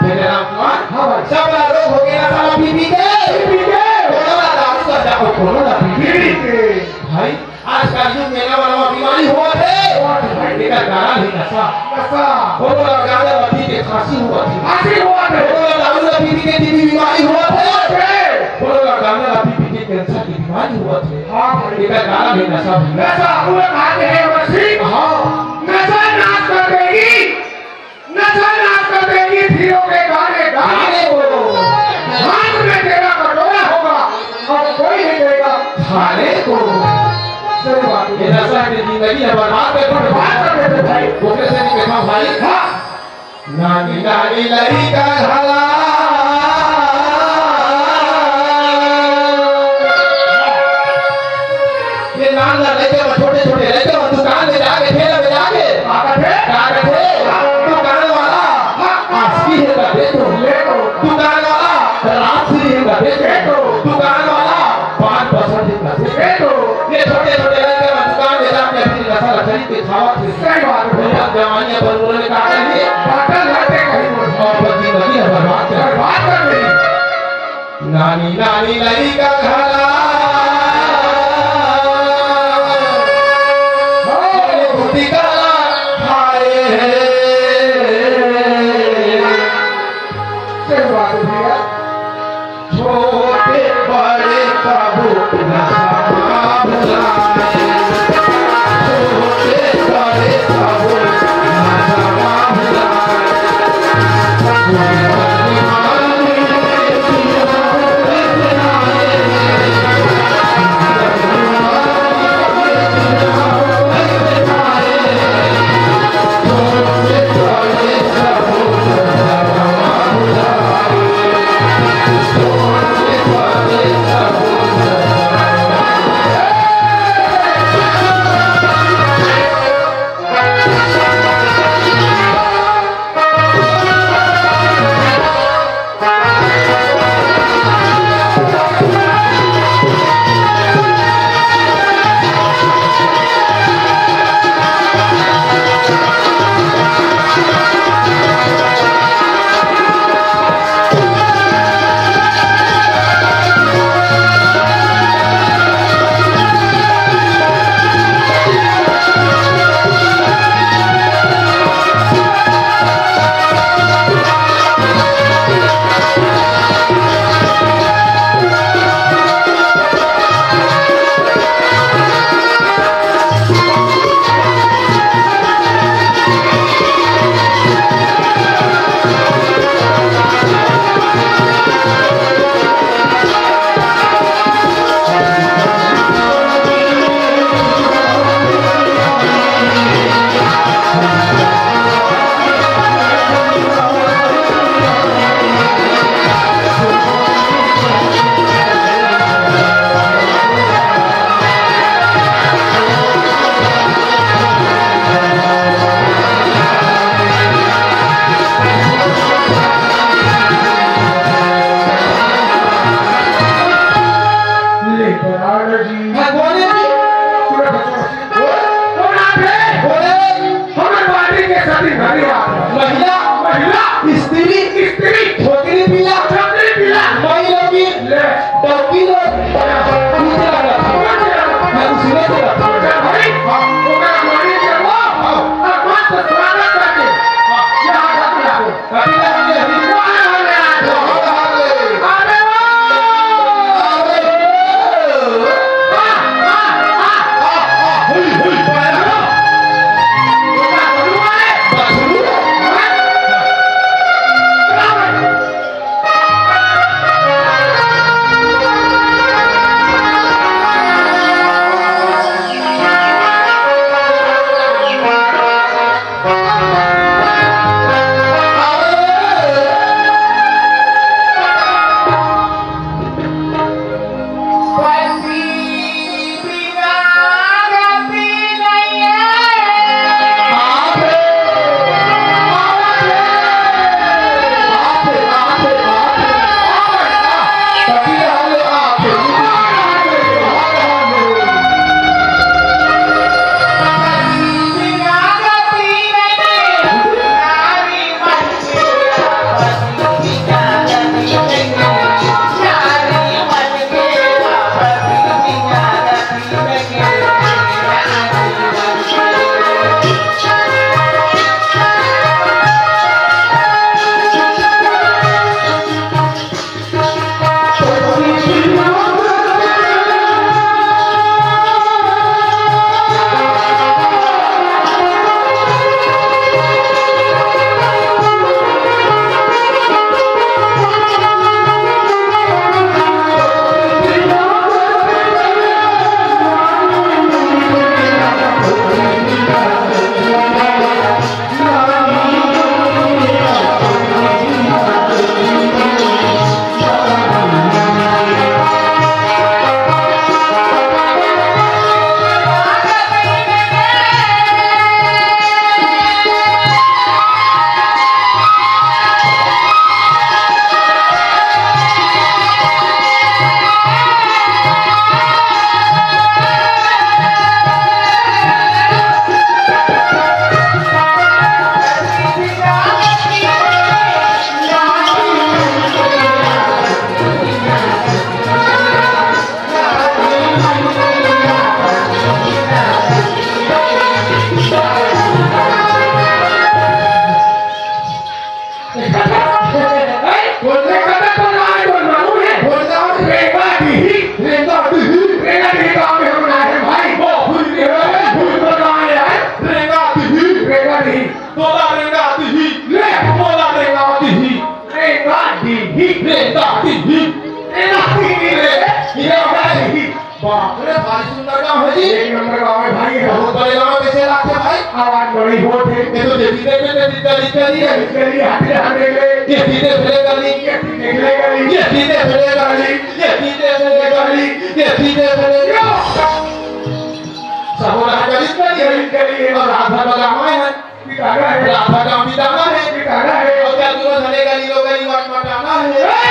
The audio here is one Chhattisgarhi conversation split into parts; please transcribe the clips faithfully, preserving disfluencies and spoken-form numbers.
बेटा रामकुमार, हाँ भाई। सब ला रोग हो गया ना साला पी पी के। पी पी के। कोनो ला दारू का जाओ, कोनो ला पी पी के। पी पी के। भाई, आजकल जो नवा नवा बीमारी होवत हे, होवत हे भाई। एकर कारण हे नशा। नशा। कोनो ला गांजा ला पी के खांसी होवत हे। खांसी होवत हे। कोनो ला दारू ला पी पी के टीबी बीमारी होवत हे। होवत हे। कोनो ला गांजा ला पी पी के कैंसर के बीमारी होवत हे। हाँ भाई। एकर कारण हे नशा भाई। नशा, पूरा कहा के हे अमर सिंह। हाँ। नशा नाश कर देगी। नशा नाश कर देगी धीरों के गाने गाने को। हाथ में तेरा कटोरा होगा और कोई नहीं देगा खाने को। सही बात है। ये नशा की जिंदगी है, बर्बाद कर, बर्बाद कर देते भाई। वो कैसे नहीं देखा भाई? हाँ। नानी नानी लड़का घला ये नान नान लइका मन, छोटे छोटे लइका मन दुकान में जाके, ठेला में जाके, का कथे? का कथे? दुकान वाला, हाँ, आशिकी हे का दे तो। ले तो। दुकान वाला, राजश्री हे का दे तो। ले तो। दुकान वाला, पान पसंद हे का दे तो। ले तो। ये छोटे छोटे लइका मन दुकान में जाके अपनी नशा खरीद के खावत हे। सही बात है। जब जवानी अपन बोले का कही? बाटल लाटे कहीं बोल। और बदी बदी बर्बाद कर। बर्बाद कर दी। नानी नानी लइका घला, भूतिका ला खाए हे। सही बात है भैया। छोटे बड़े सबो नशा भुलाए। छोटे बड़े सबो नशा भुलाए। कोन से कथा तो ना है, कोन मालूम है? कोन सा? रेंगा डीही। रेंगा डीही। रेंगा डीही गाँव में हम आए हैं भाई। वो भूल गए, भूल कर आए हैं। रेंगा डीही। रेंगा डीही। तोला रेंगा डीही। ले। तोला रेंगा डीही। रेंगा डीही। रेंगा डीही। रेंगा डीही रे। रेंगा डीही। बाप रे, भारी सुंदर गाँव है जी। एक नंबर गाँव है भाई। बहुत बड़े गाँव में कैसे लागथे भाई? आवाज बड़ी होत है। ये तो देखी देख में देखी गली गली है। गली गली हाथे हाथे गली। ये सीधे फिरे गली। ये सीधे फिरे गली। ये सीधे फिरे गली। ये सीधे फिरे गली। ये सीधे फिरे गली। सब रहा गली गली। गली गली है। और राधा बगामा है। पिटारा है। राधा का पिटारा है। पिटारा है। और क्या दोनों झले गली लो गली मट मटाना है। ए!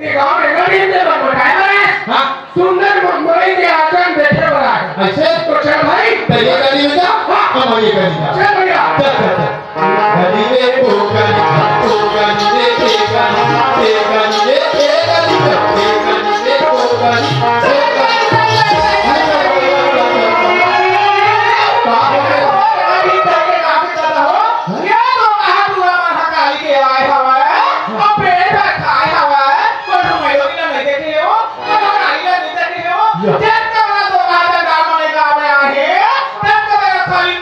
ये गाँव में गली में मट मटाए बने। हाँ। सुंदर मत मरे के आचरण देखे बना है। ऐसे? तो चल भाई। तो ये गली में जा। हाँ। हम ये गली में जा। चल भैया। चल, चल, चल। गली में वो गली, वो गली में ये गली, ये गली में ये गली, ये गली में वो गली, वो गली। ये तो कहा तू हमारा काली के आए हवा है, अब पेट भर खाए हवा है, कोई रुमाइलो की ना नहीं देखे हो, कोई रुमाइलो नहीं देखे हो, या। जब तक ना तो आधा काम नहीं काम में आए, तब तक मेरा खाली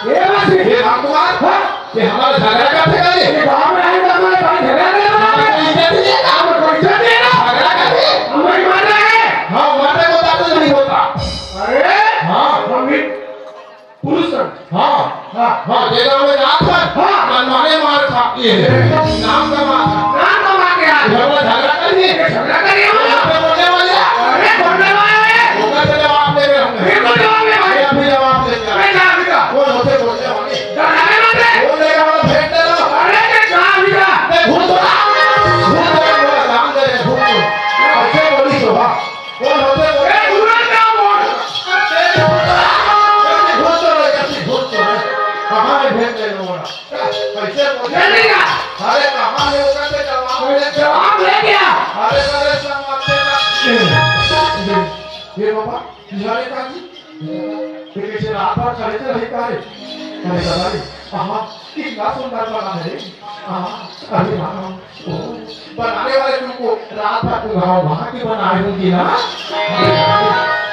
ये बात है। ये भगवान, हाँ? ये हमारा झगड़ा करते का ये? ये गाँव में आए तो हमारे भाई झगड़ा कर रहा है। हमारे को इज्जत नहीं है ना? हमें को इज्जत नहीं है ना? झगड़ा करते? हमारी मार रहा है। हाँ, मारने को ताकत नहीं होता। अरे, हाँ। हम भी पुरुष हैं। हाँ। हाँ। हाँ, ये गाँव में रात है। हाँ। मनमाने मार खा ये है। नाम का मार। नाम का मार के आज। घर में झगड़ा करिए। ये झगड़ा करिए। यहाँ पे बोलने वाले। अरे, बोलने वाले। वो कैसे जवाब दे रहे होंगे? बिल्कुल जवाब दे भाई। ये अभी जवाब दे दिया। अरे, कहाँ भी था? वो होते बोलने वाले। डराने मत रे। बोल देगा, बोलो, फेंक दे दो। अरे, ये कहाँ भी था? मैं भूत बोला। भूत बोला, बोला, काम दे रहे, भूत बोला। ऐसे बोली शोभा। बोल, होते बोल। ए, तुरंत ना बोल। ए, भूत बोला, ऐसे भूत बोला। कहाँ है भेंट देने वाला? कैसे बोल? ये नहीं था। अरे, कहाँ है वो? कैसे जवाब? अरे, जवाब ले क्या? अरे, अरे, सब आपसे ना। ये बाबा, तुम्हारे का जी? ये कैसे रात भर खड़े थे रहे का रे? अरे दादा रे, आहा, कितना सुंदर बना है रे। आहा, अरे राम, ओ, बनाने वाले तुमको रात भर उघाओ वहाँ की बनाए होंगी ना?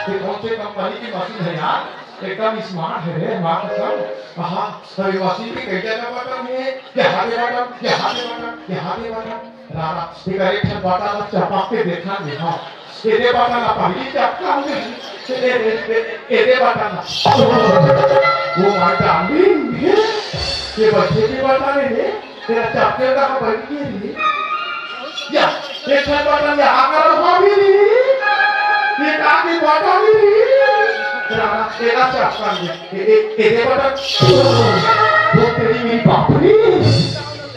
ये कौन से कंपनी की मशीन है यार? एकदम स्मार्ट है रे, माँ कसम। आहा, अरे मशीन की कई जगह बटन है, यहाँ पे बटन, यहाँ पे बटन, यहाँ पे बटन। रारा, तेकर एक ठन बटन ला चपक के देखा नहीं, हाँ। एदे बटन ला पहिली चपका हो गई। ए-, ए-, ए-, ए-, एदे बटन ला। Oh my darling, ये बच्चे के बटन है, तेरा चपके का बन के लिए। या, एक ठन बटन या आकर भाभी ली। ये काकी बटन ली। रारा, एला चपका नहीं। ए-, ए-, एदे बटन। वो तेरी मेरी बापरी।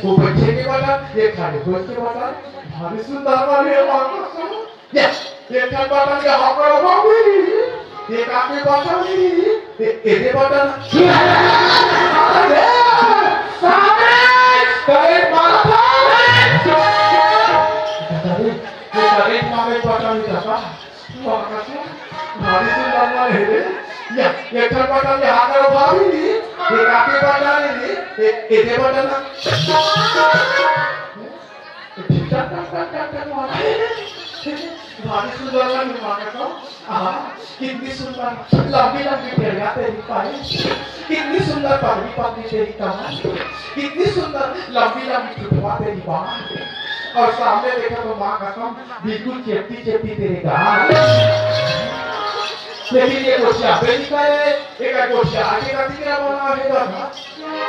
वो बच्चे के बटन, ये खाली दोस्त के बटन। भारी सुंदर वाली है, माँ कसम। ये, ये ठन बटन के हॉकर हो गई। ये काके बटन नहीं, ये, ये, ये बटन। अरे, सामने, करेंट मारा था। अरे, ये करेंट मारे बटन नहीं था। माँ कसम, भारी सुंदर वाली है रे। ये, ये ठन बटन के हॉकर हो गई। ये काके बटन नहीं, ये, ये, ये बटन। भारी सुंदर लगी माँ कसम। आहा, कितनी सुंदर लंबी लंबी डेढ़िया तेरी पाई, कितनी सुंदर पतली पतली तेरी कमर, कितनी सुंदर लंबी लंबी ठुठवा तेरी बाल, और सामने देखा तो माँ कसम बिल्कुल चेपटी चेपटी तेरे गाल। लेकिन ये गोठिया पे नहीं करे, एक गोठिया आगे का दिख रहा बना है दादा।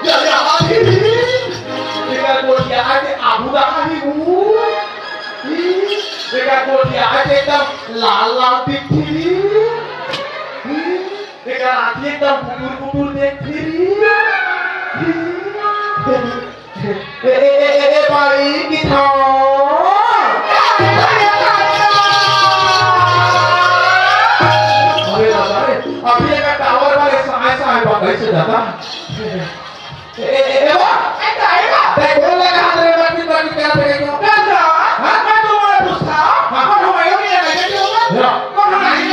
या, या, अभी भी। एकर गोठिया के आबू रहा ही हूँ। एकर गोठिया के एकदम लाल लाल दिखती। एकर आँखी एकदम बुटुर बुटुर देखती। ए, ए, ए, ए, ए, भाई, किथा? अरे दादा रे, अभी एकर टावर वाले साए साए बंद से दादा। ए, ए, ए, ए, बा! ए, का, ए, का? ते कौन लगा हाथ में मारपीट, मारपीट करत है क्यों? का, का? हाँ? मैं तुम्हारा पूछता, हाँ। कौन हमारे लोग ये नहीं देते हो? हाँ। कौन हमारे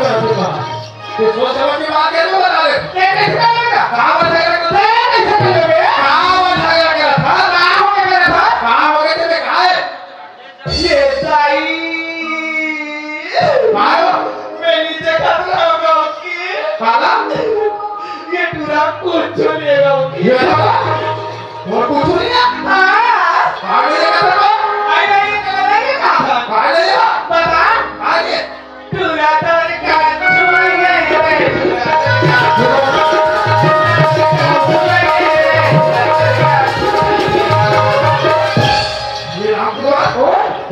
ये सोच समझ के बात कर, तू बता दे। ये कैसे कर लेगा? कहाँ पर झगड़ा कर रहा था? ये कैसे कर लेगा? कहाँ पर झगड़ा कर रहा था? कहाँ हो गया मेरा था? कहाँ हो गया तेरे? कहाँ है? ये दाई। आयो। मैं नीचे खतरा होगा उसकी। काला? ये टूरा कुछ नहीं होगा उसकी। ये तो और कुछ नहीं है। हाँ। आगे ये खतरा। आई नहीं, ये खतरा, ये कहाँ था? आगे ये। बता। आगे। टूरा तोर का छुए रे। ये राम टूरा, ओ,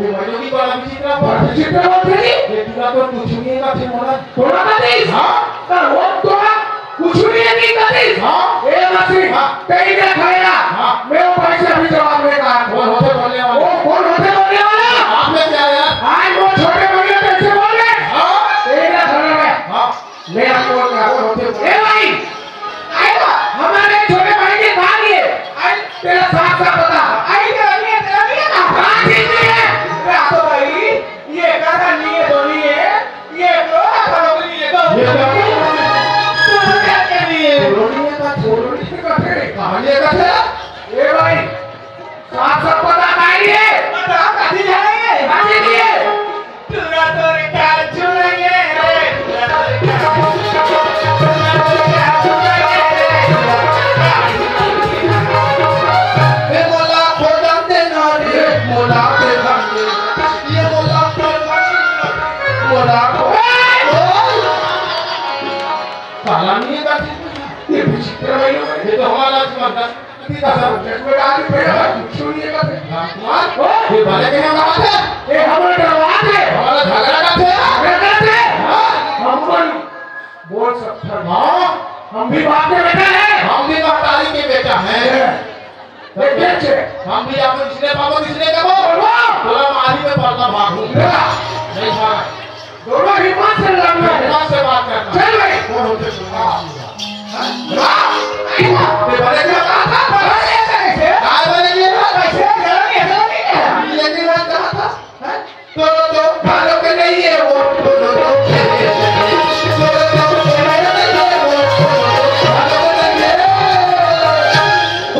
ये मइयो की बड़ा विचित्र, बड़ा विचित्र बात है। ये टूरा तो कुछ नहीं है, काथे मोला। टूरा का देश? हाँ। तो वो टूरा कुछ नहीं है, नहीं का देश? हाँ। ए मसी, हाँ। कहीं ना खाया। हाँ। मैं वो पैसे अभी जवाब में कहा। कौन होते बोलने वाले? वो कौन होते बोलने वाला? आप में क्या है? आज वो छोटे भैया कैसे बोल रहे? हाँ। ए ना खड़ा है। हाँ। मैं आपको क्या बोल होते बोल ए भाई, आए ना, हमारे छोटे भाई के कहा लिए? आई तेरा साफ साफ बता। आई तेरा नहीं है, तेरा नहीं है ना? हाँ, ठीक नहीं है। अरे, आ तो भाई, ये कहा नहीं है, तो नहीं है। ये तो, ये तो, ये तो। तू तो क्या कर रही है? छोड़ो नहीं है, छोड़ो नहीं है, कहाँ ये कहा? ए भाई, साफ साफ बता, कहाँ लिए? बता, कहाँ लिए? कहाँ लिए? टूरा तोर का छुए रे। ए मोला खोदन देना रे, मोला खोदन देना। ये मोला खोदन देना, मोला खोदन। काला नहीं है, काठी। ये विचित्र भाई लोग। ये तो हमारा समझता। रामकुमार, ये भले के हम बात है। ये हमारे डरवाते। हमारा झगड़ा करते हैं। झगड़ा करते हैं। हाँ। हम बोल, बोल सकते हैं। हाँ। हम भी बाप के बेटा हैं। हम भी महतारी के बेटा हैं। ये कैसे? हम भी अपन इसने पापा इसने का बोल। बोलो। बोला, मारी में पड़ता भागू। बोला। नहीं भागा। दोनों हिम्मत से लड़ना है। हिम्मत से बात करना। चल भाई। कौन होते सुनना? हाँ? हाँ? ये बड़े क्या बात है? बड़े कैसे? काय बड़े ये बात? कैसे? जरा नहीं, जरा नहीं है। ये नहीं बात कहा था? हाँ? तो, तो, भालों के नहीं है वो। तो, तो, तो, भालों के नहीं है वो।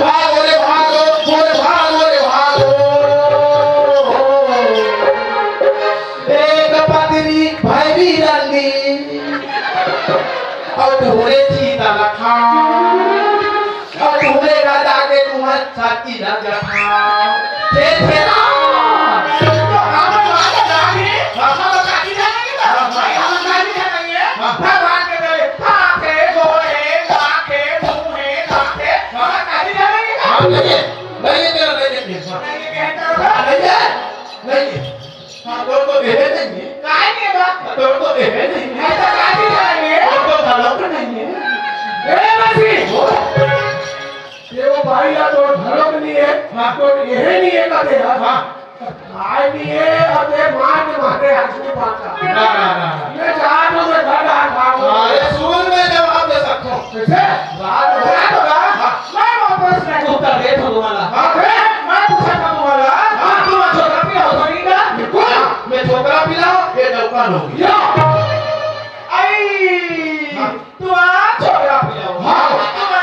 भागो रे भागो, बोले भागो रे भागो। एक पतरी भैरी रंगी, अउ धोरे चीता लखा, अउ धोरे राजा के मुहर छाती लग जखा। छे छे ना। तो हम माता दादी, हम काकी जाएंगे ना, भाई हम दादी जाएंगे। भगवान के दे, हाथे, गोड़े, नाके, मुंहे, दांते, हम काकी जाएंगे ना। हाँ, नहीं है, नहीं है, तेरा नहीं है। नहीं है, नहीं है, नहीं है। हाँ, तोर तो देहे नहीं है। काय के बात? तोर तो देहे नहीं है। ऐसा काय के जाएंगे? तोर तो घलोक नहीं है। ए मसी! ये वो भाई या तो घलोक नहीं है, हाँ। तो यह नहीं है कहते हैं। हाँ। काय नहीं है, अब ये मार के मारे आज की बात है। ना, ना, ना, ना। मैं जा रहा हूँ, मैं घर आ रहा हूँ। हाँ, ये सुन, मैं जवाब दे सकता हूँ। कैसे? रात हो गया तो ना। हाँ। मैं वापस नहीं उत्तर दे दूँ तुम्हारा। हाँ, फिर? मैं पूछा था तुम्हारा। हाँ। तुम छोटा पिला हो, सही ना? बिल्कुल। मैं छोकरा पिलाओ, ये डौका लोगी। या। आई। हाँ। तुम छोकरा पिलाओ। हाँ। तुम,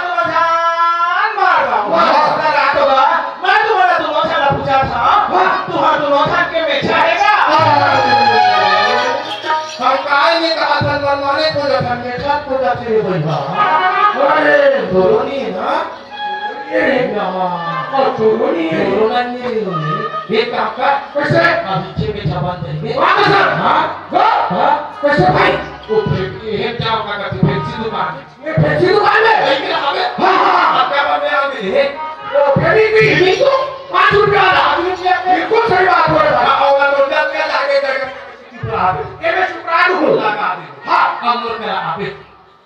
तुम जान मार दो। हाँ। रात होगा। मैं तुम्हारा दोनों साला पूछा था। हाँ। तुम्हारा दोनों साल के बेचा है क्या? हाँ। हम काय नहीं कहा था, मनमाने को जब हम बेचा को जाते हैं भाई। अरे, दोनों नहीं है ना? ये रे, और चोरो नहीं है। चोरो नहीं है। ये काका कैसे? अभी छे में छपन देंगे। वाह, सर। हाँ? वाह। हाँ? कैसे भाई? वो फेंक, ये क्या होगा करके फेंक सी दुकान। ये फेंक सी दुकान में? फेंक रहा है। हाँ, हाँ। अब क्या बनने आ गए? वो फेंक दी। फेंक दी तो पाँच रुपया वाला। पाँच रुपया के। बिल्कुल सही बात बोल रहा है। हाँ, और वो क्या, क्या जाके, जाके चुप रहा है। ये मैं चुप रहा हूँ। लगा दे। हाँ। हम लोग क्या आप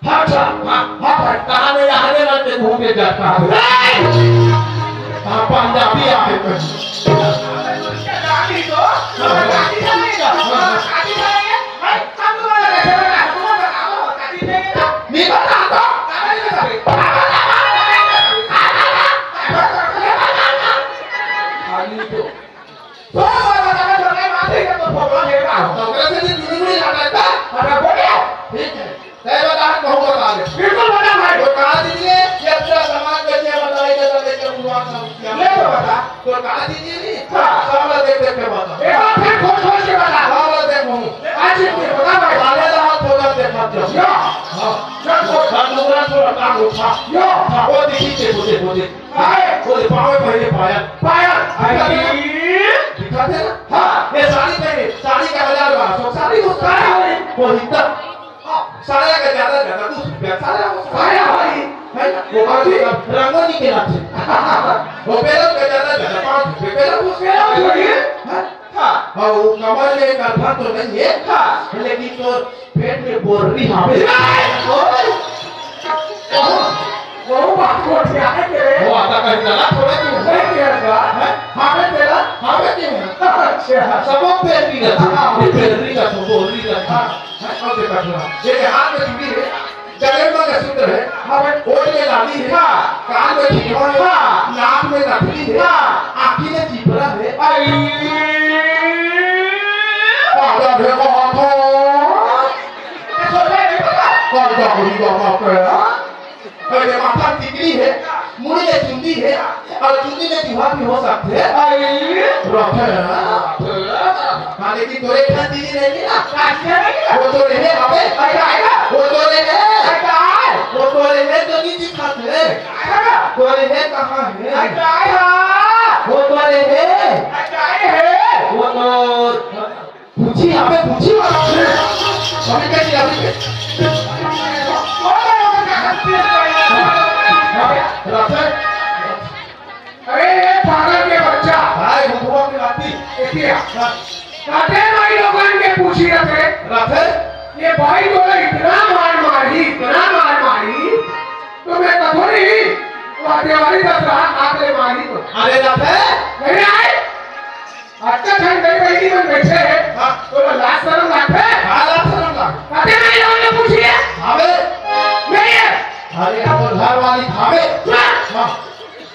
हाँ, अच्छा, हाँ, हाँ भाई, कहाँ में यहाँ ने मत घूम के जाता है। हाँ, पंजाबी आके कर। नहीं बताता। तो कहा दीजिए नहीं? हाँ। साला देख देख के बता। एक बार फिर खोज खोज के बता। साला देख मुंह। आज इतने बता भाई। साले ला हाथ खोजा देख मत जाओ। या। हाँ। चल, खोज। हाँ, डोकरा थोड़ा काम उठा। या। हाँ, वो देखी, देखो, देखो, देखो। हाय। वो दे, पावे पहले पायल। पायल। हाय। दिखा दे ना? हाँ। ये साड़ी पहने, साड़ी का हजार बारह सौ, साड़ी वो साड़ी हो गई। वो हिंदा। साया का ज्यादा ज्यादा दस रुपया, साया हो, साया हो ही, है ना? वो बात है, रंगोली के नाचे। वो बेलन का ज्यादा ज्यादा पाँच रुपये, बेलन हो, बेलन हो ही, है? हाँ। और वो कमर में करफन तो नहीं है, हाँ। लेकिन तो पेट में बोरी हावे। ओए! वो बात को ध्यान के रे। वो आता कहीं चला थोड़ा क्यों? नहीं किया का? हैं? हावे तेरा? हावे क्यों? अच्छा। सबो पेट भी रहता। हाँ। ये पेट भी रहता, बोरी रहता। हाँ। हाँ, अब देखा थोड़ा। ये हाथ में चूड़ी है, गले में मंगलसूत्र है, हाँ भाई। ओठ में लाली है, हाँ। कान में झुमका है, हाँ। नाक में नथनी है, हाँ। आँखी में चिपरा है। आई। पागल है बहुत हो। ये सोचा नहीं पता। कौन सा बुरी बात है? अरे माथा टिकली है, मुड़ी में चुंदी है, और चुंदी में जुहा भी हो सकते हैं। अरे! रखे हैं। हाँ, लेकिन तोरे खान दीदी नहीं मिला। अच्छा नहीं मिला। वो तो रहे हमें। अच्छा आएगा। वो तो रहे। अच्छा आए। वो तो रहे तो नहीं दिखाते हैं। आएगा। तो रहे कहाँ है? अच्छा आएगा। वो तो रहे। अच्छा आए है। वो तो पूछी, अबे पूछी वाला। अभी कैसे, अभी कैसे? अरे, ये पागल के बच्चा। भाई, भुआ की बाती। देखिए, काटे माई लोगन के पूछी रखे। रखे? ये भाई बोले, इतना मार मारी, इतना मार मारी, तो मैं कथो नहीं, वो देवारी दस रात हाथ ले मारी तो। अरे रखे? नहीं आए? अच्छा, ठंड नहीं पड़ी, मन बैठे हैं। हाँ। तो लाज शरम लागथे? हाँ, लाज शरम लाग। अबे, मैं ये वाला पूछिए। अबे। नहीं है। अरे, अब तो घर वाली खावे। हाँ। हाँ।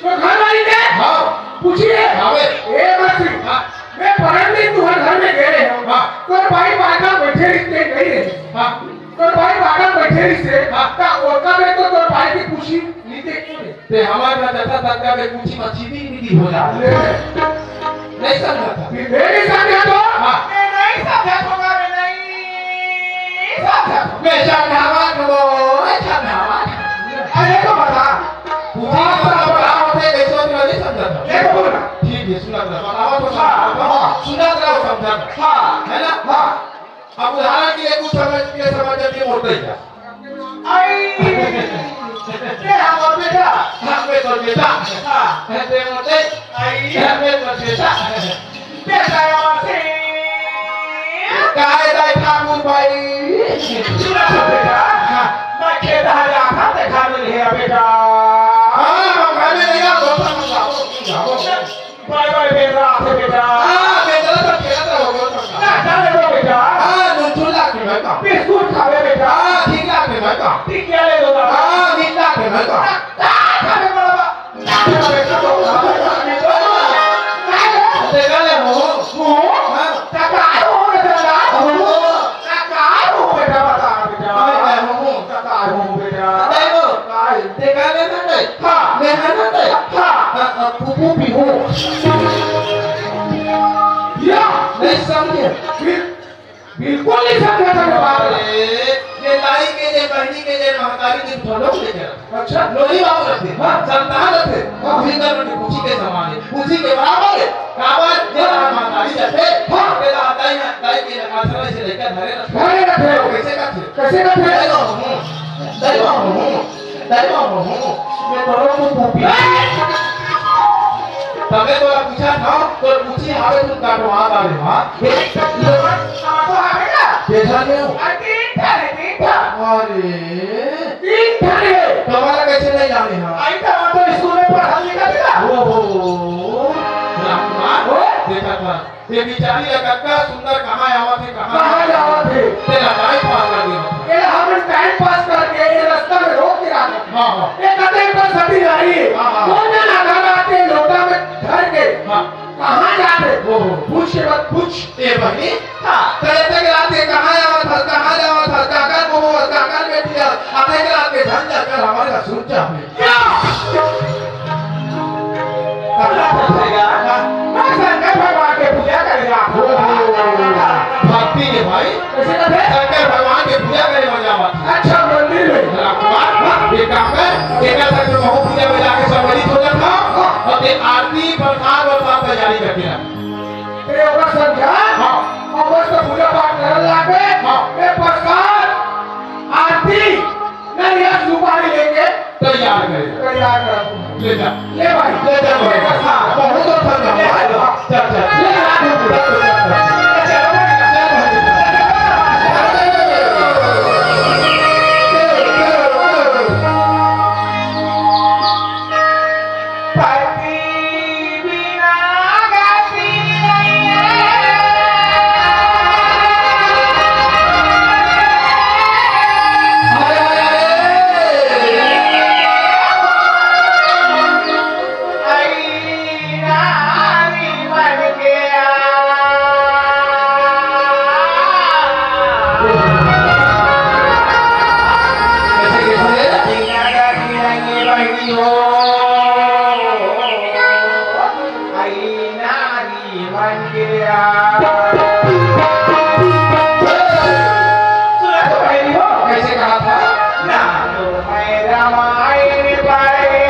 तो घर वाली ने? हाँ। पूछिए। अबे। ए मत सिंह। हाँ। मैं परन दिन तुम्हारे घर में गए रहे हूँ। हाँ। तो भाई बाहर बैठे रिश्ते नहीं रहे। हाँ। तोर भाई बाहर बैठे रहिसे, हाँ। त ओकर में तो तोर भाई के पूछी नीचे क्यों रे? ते हमर ना जता तक का बे पूछी मच्छी भी मिली हो जा। ले। नहीं समझा था। फिर मैं नहीं समझा तो? हाँ। मैं नहीं समझा तो, मैं नहीं समझा तो। मैं समझावा तो, मैं समझावा। अरे तो बता। पूछी का बड़ा होते, कैसे होते, नहीं समझा था। ये तो बोला। ठीक है, सुना था। बतावा तो, हाँ। हाँ। सुना था, समझा था। हाँ। है ना? हाँ। अब उदाहरण के लिए कुछ समझ के समझ के मोटे जा। आई, ते हमर बेटा। हाँ, मैं तोर बेटा। हाँ। ते मोटे। आई। मैं तोर बेटा। बेटा, आवाज से। काय दाई ठाकुर भाई। सुना तो बेटा। हाँ। मैं खेत आ जा था, देखा नहीं है बेटा। हाँ, हम घर में नहीं आ, दोस्तों को जाओ, जाओ। बाय बाय बेंदरा आथे बेटा। हाँ, बेंदरा सब खेलत रहो, बोल सकता। ना, ना, ना, बेटा। हाँ, नून चूल्हा के मैं का। बिस्कुट खावे बेटा। हाँ, ठीक लागे मैं का। टिकिया ले लो ना। हाँ, मीठ लागे मैं का। ना, ना, खावे बड़ा बा। ना, ना, बेटा, तो खावे बड़ा बा। ना, ना। देखा ले हो। हो? हाँ। काका हो बेटा। हो। काका हो बेटा, बता बेटा। मैं, मैं हूँ। काका हो बेटा। नहीं हो। काय? देखा ले ना, नहीं। हाँ। मैं है ना, नहीं। हाँ। हाँ, हाँ, फूफू भी हूँ। या। नहीं समझे। बिल-, बिल्कुल नहीं समझा था मैं बात। अरे, ये दाई के जे, बहनी के जे, महतारी के भलो के जे। अच्छा। लोही बाबू रथे। हाँ। संतान रथे। हाँ। उही कर उनकी पूछी के समान है। पूछी के बराबर है। काबर जे महतारी रथे। हाँ। तेला दाई, दाई के लगा से लेकर धरे रथे। धरे रथे। कैसे करथे? कैसे करथे? दाई बाबू हूँ। दाई बाबू हूँ। दाई बाबू हूँ। मैं तोरो को पूछी। तबे तोला पूछा था, तो पूछी हावे तुम काटवा दावे, हाँ? ये सब लोगन काटो हावे ना? देखा नहीं हो? अरे, तीन ठा है, तीन ठा। अरे। तीन ठा है। तुम्हारा कैसे नहीं जाने, हाँ? आई तो, वो तो स्कूल में पढ़ा लिखा था। ओहो। रामकुमार, ओ? देखा था। ये बिचारी ला कतका सुंदर कहाँ आवत हे, कहाँ कहाँ जावत हे? तेला टाइम पास कर दिया। ये हमन टाइम पास करके ये रास्ता में रोक के रखत। हाँ, हाँ। ये कतई पर सती नारी हे। हाँ, हाँ। कौन जना आधा रात के लोटा में धर के हाँ। कहाँ जात हे? ओहो। पूछ के मत पूछ। ए बहिनी, हाँ। तेरे तक रात के कहाँ आवत हस, कहाँ जावत हस, काकर बहू हस, काकर बेटी हस, आधे के रात के धन जाकर हमारे का सुन चाहे। क्या? कहाँ जात हे? एकर तक तो बहुत पूजा में जाके सम्मिलित हो जाता। हाँ। और ये आरती प्रसाद और सब तैयारी करके रख। तेरे ओकर समझा? हाँ। और बस तो पूजा पाठ करन लागे। हाँ। ये प्रसाद, आरती, नरियर सुपारी लेके तैयार करे। तैयार कर। ले जा। ले भाई। ले जा भाई। हाँ। बहुत अच्छा काम है। ले जा। चल, चल। ले जा। सुना तो भाई हो। कैसे कहा था? ना तो मैं रामायण पढ़े।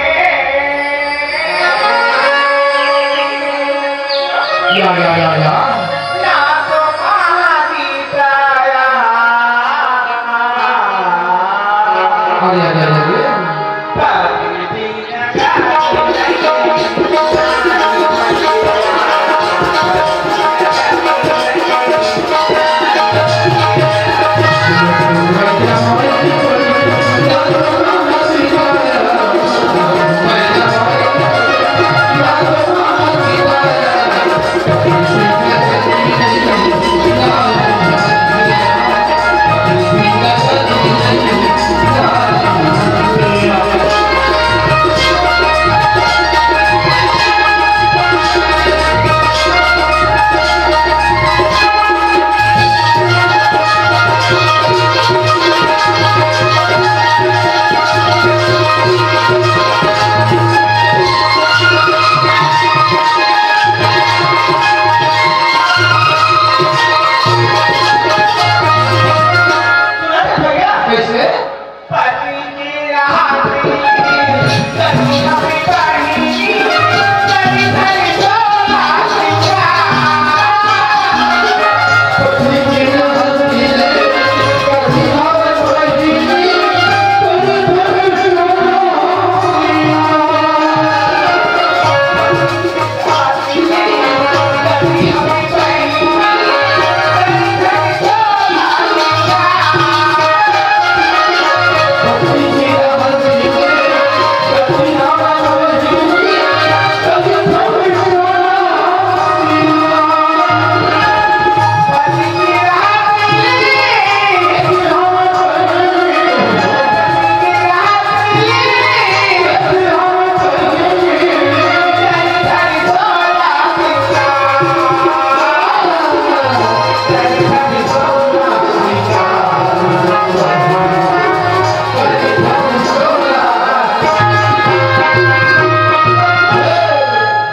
या, या, या, या। ना तो महागीता या। अरे, अरे, अरे, अरे। कैसे?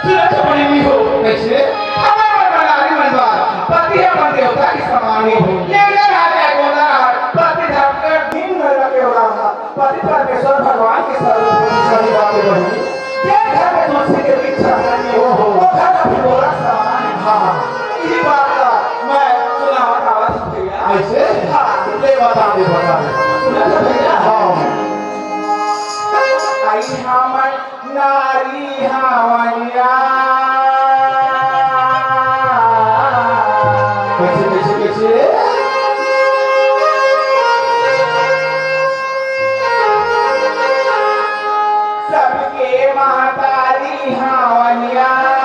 सुनत बने नहीं हो। कैसे? हमर मन बनारी मन बार, पति अपन देवता के समान हो। लेकिन राजा गोला राज, पति धर्म के दिन भर के हो रहा, पति परमेश्वर भगवान के स्वरूप। सही बात है बहिनी। जे घर में तुलसी के वृक्ष नहीं हो, वो घर अभी गोला समान है। हाँ, हाँ। ये बात का मैं सुनावत आवत हूँ भैया। ऐसे? हाँ। ले बता दे, बता दे। सुनत भैया? हाँ। आई हमर नारी हावनिया। कैसे, कैसे, कैसे? सबके महतारी हावनिया।